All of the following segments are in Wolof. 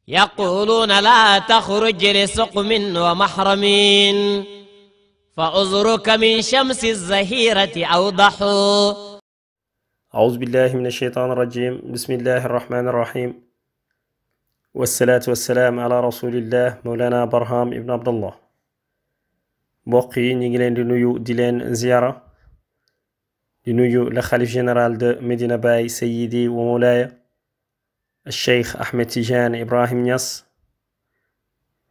يقولون لا تخرج لسقم ومحرم فأزرك من شمس الزهيرة أوضح. أعوذ بالله من الشيطان الرجيم. بسم الله الرحمن الرحيم، والصلاة والسلام على رسول الله مولانا برهام ابن عبد الله. mbokk yi ñi ngi leen di nuyu di leen ziyaara di nuyu le khalife général de Medina Baye Sayyidi wa Mawlaya Cheikh Ahmed Tidiane Ibrahim Niass,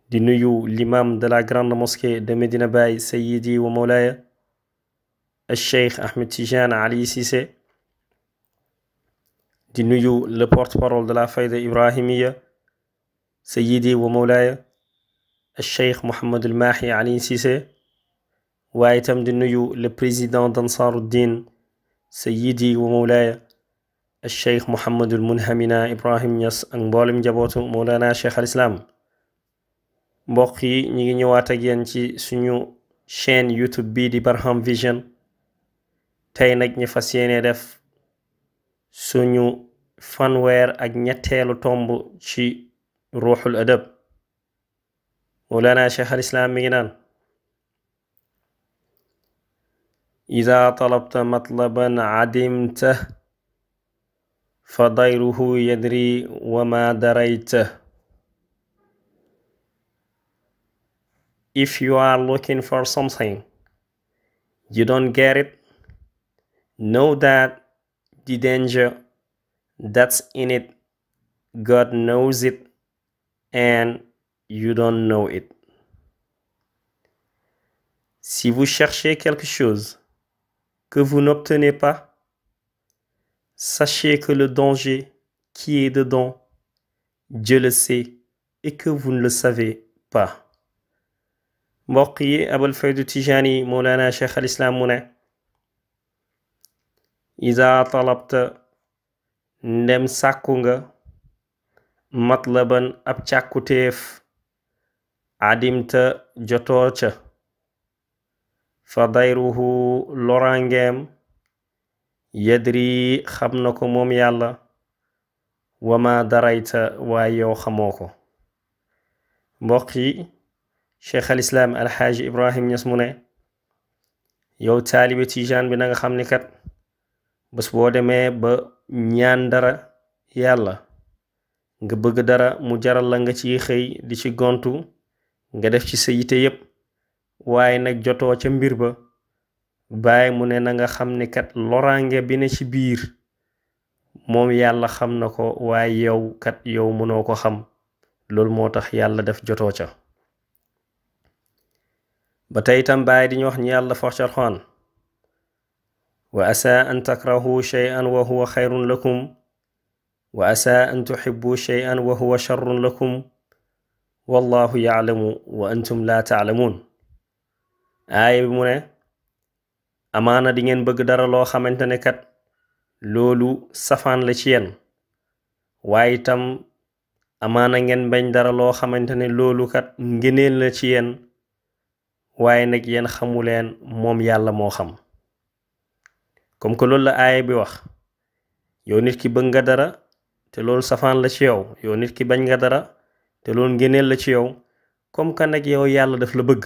di nuyu l'imam de la grande mosquée de Medina Baye Sayyidi wa Mawlaya Cheikh Ahmed Tidiane Ali Cissé, di nuyu le porte-parole de la Fayda Ibrahimiya Sayyidi wa Mawlaya Cheikh Mohammed El Mahi Ali Cissé, waaye itam di nuyu le président d'Ansaruddin Sayyidi wa Mawlaya Cheikh Mohammed El Munhamina Ibrahim Niass ak mboolem njabootu Mawlana Cheikh al Islam. mbokk yi ñi ngi ñëwaat ak yéen ci suñu chaîne YouTube bii di Barham Vision. tey nag ñu fas yéene def suñu fanweer ak ñetteelu tomb ci ruuxul adab. Mawlana Cheikh al Islam mi ngi naan: إذا طلبت مطلبا عدمته فضيره يدري وما دريته. If you are looking for something, you don't get it, know that the danger that's in it, God knows it, and you don't know it. Si vous cherchez quelque chose que vous n'obtenez pas, sachez que le danger qui est dedans, Dieu le sait et que vous ne le savez pas. mbokk yi Abul Faydu Tijani Mawlana Cheikh al Islam mu ne: iza talabta, ndem sàkku nga, matlaban ab càkkutéef, adimta jotoo ca, fa dayruhu lorangeem, yadri xam na ko moom yàlla, wama darayta waaye yow xamoo ko. mbokk yi Cheikh al Islam alxaaji Ibrahim Niass mu ne: yow taalibe tijaan bi na nga xam ni kat bés boo demee ba ñaan dara yàlla, nga bëgg dara mu jaral la nga ci xëy di ci gontu, nga def ci sa yite yépp, waaye nag jotoo ca mbir ba, bàyyi mu ne na nga xam ni kat loraange bi ne ci biir moom yàlla xam na ko, waaye yow kat yow mënoo ko xam. loolu moo tax yàlla def jotoo ca. ba tey itam bàyyi di ñu wax ñu yàlla fox ci Alxuraan: wa asa an takrahu shay'an wa huwa xayrun lakum wa asa an tuhibbu shay'an wa huwa sharrun lakum wallahu ya'lamu wa antum la ta'lamun. aaya bi mu ne amaana di ngeen bëgg dara loo xamante ne kat loolu safaan la ci yéen, waaye itam amaana ngeen bañ dara loo xamante ne loolu kat ngëneel la ci yéen, waaye nag yéen xamuleen, moom yàlla moo xam. comme que loolu la aaya bi wax, yow nit ki bëgg nga dara te loolu safaan la ci yow, yow nit ki bañ nga dara te loolu ngëneel la ci yow, comme que nag yow yàlla daf la bëgg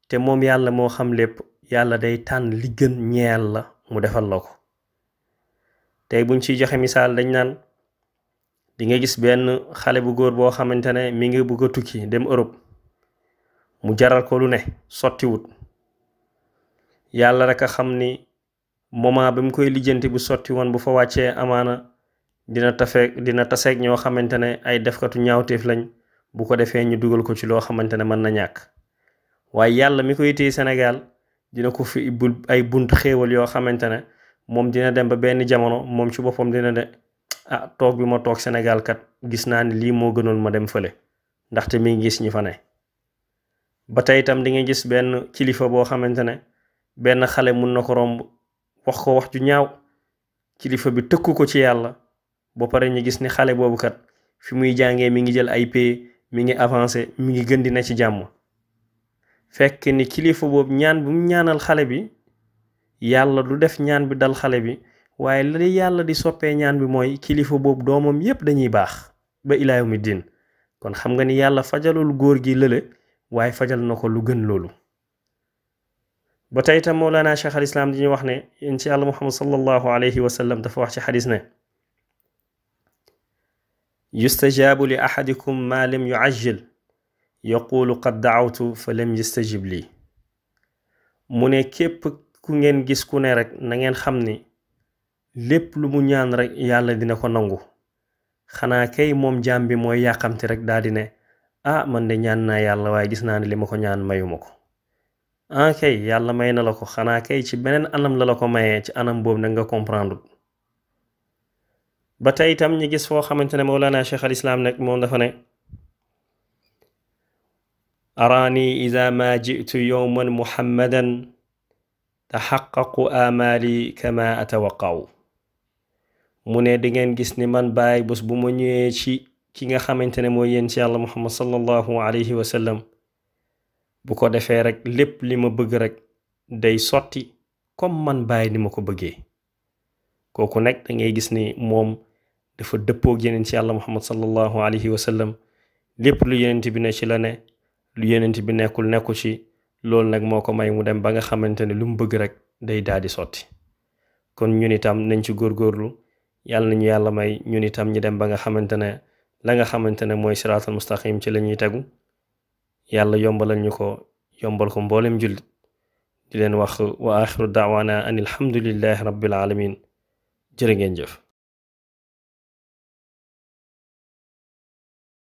te moom yàlla moo xam lépp, yàlla day tànn li gën ñeel la mu defal la ko. tey buñ ciy joxe misaal dañ naan di nga gis benn xale bu góor boo xamante ne mi ngi bëgg a tukki dem Europe, mu jaral ko lu ne sottiwut. yàlla rek a xam ni moment bi mu koy lijjanti bu sotti woon, bu fa wàccee amaana dina taseeg ñoo xamante ne ay defkatu ñaawteef lañ, bu ko defee ñu dugal ko ci loo xamante ne mën na ñàkk. waaye yàlla mi koy téye Sénégal dina ko fi ibbul ay bunt xéewal yoo xamante ne moom dina dem ba benn jamono moom ci boppam dina de toog bi ma toog Sénégal kat gis naa ni lii moo gënoon ma dem fële, ndaxte mi ngi gis ñi fa ne. ba tey itam di nga gis benn kilifa boo xamante ne benn xale mun na ko romb wax ko wax ju ñaaw, kilifa bi tëkku ko ci yàlla, ba pare ñu gis ni xale boobu kat fi muy jàngee mi ngi jël ay pay, mi ngi avancé, mi ngi gën di na ci jàmm. fekk ni kilifa boobu ñaan bu mu ñaanal xale bi, yàlla du def ñaan bi dal xale bi, waaye la yàlla di soppee ñaan bi mooy kilifa boobu doomam yépp dañuy baax ba ilaa yawmi diin. kon xam nga ni yàlla fajalul góor gi lële waaye fajal na ko lu gën loolu ba tey tam Mawlana Cheikh al Islam di ñu wax ne yéen ci yàlla Muhammad sallallahu alayhi wa sallam dafa wax ci xadis ne yustajaabu li ahadikum ma lam yuajjil yaqulu qad daawtu fa lam yastajib lii mu ne képp ku ngeen gis ku ne rek na ngeen xam ni lépp lu mu ñaan rek yàlla dina ko nangu xanaa kay moom jaam bi mooy yàqamti rek daal di ne man de ñaan naa yàlla waaye gis naa ne li ma ko ñaan mayuma ko kay yàlla may na la ko xanaa kay ci beneen anam la ko mayee ci anam boobu nag nga comprendre ba tey itam ñu gis foo xamante ne Mawlana Cheikh al Islam nekk moom dafa ne araani ida ma jitu yowman muhammadan taxaqaqu amali kama atawaqaw mu ne di ngeen gis ni man Baay bés bu ma ñëwee ci ki nga xamante ne mooy yéen ci yàlla Muhammad sallallahu alayhi wa sallam bu ko defee rek lépp li ma bëgg rek day sotti comme man Baay ni ma ko bëggee kooku nekk da ngay gis ni moom dafa dëppoog yeneen ci yàlla Muhammad sallallahu alayhi wa sallam lépp lu yenent bi ne ci la ne lu yenent bi nekku ci loolu nag moo ko may mu dem ba nga xamante ne lu mu bëgg rek day daal di sotti kon ñun itam nañ ci góorgóorlu yàlla nañu yàlla may ñun itam ñu dem ba nga xamante ne la nga xamante ne mooy siraatal mustaqim ci la ñuy tegu yàlla yombalal ñu ko yombal ko mboolem jullit di leen wax wa axiru daawaana an alhamdulillahi rabbil alamin jërë ngeen jëf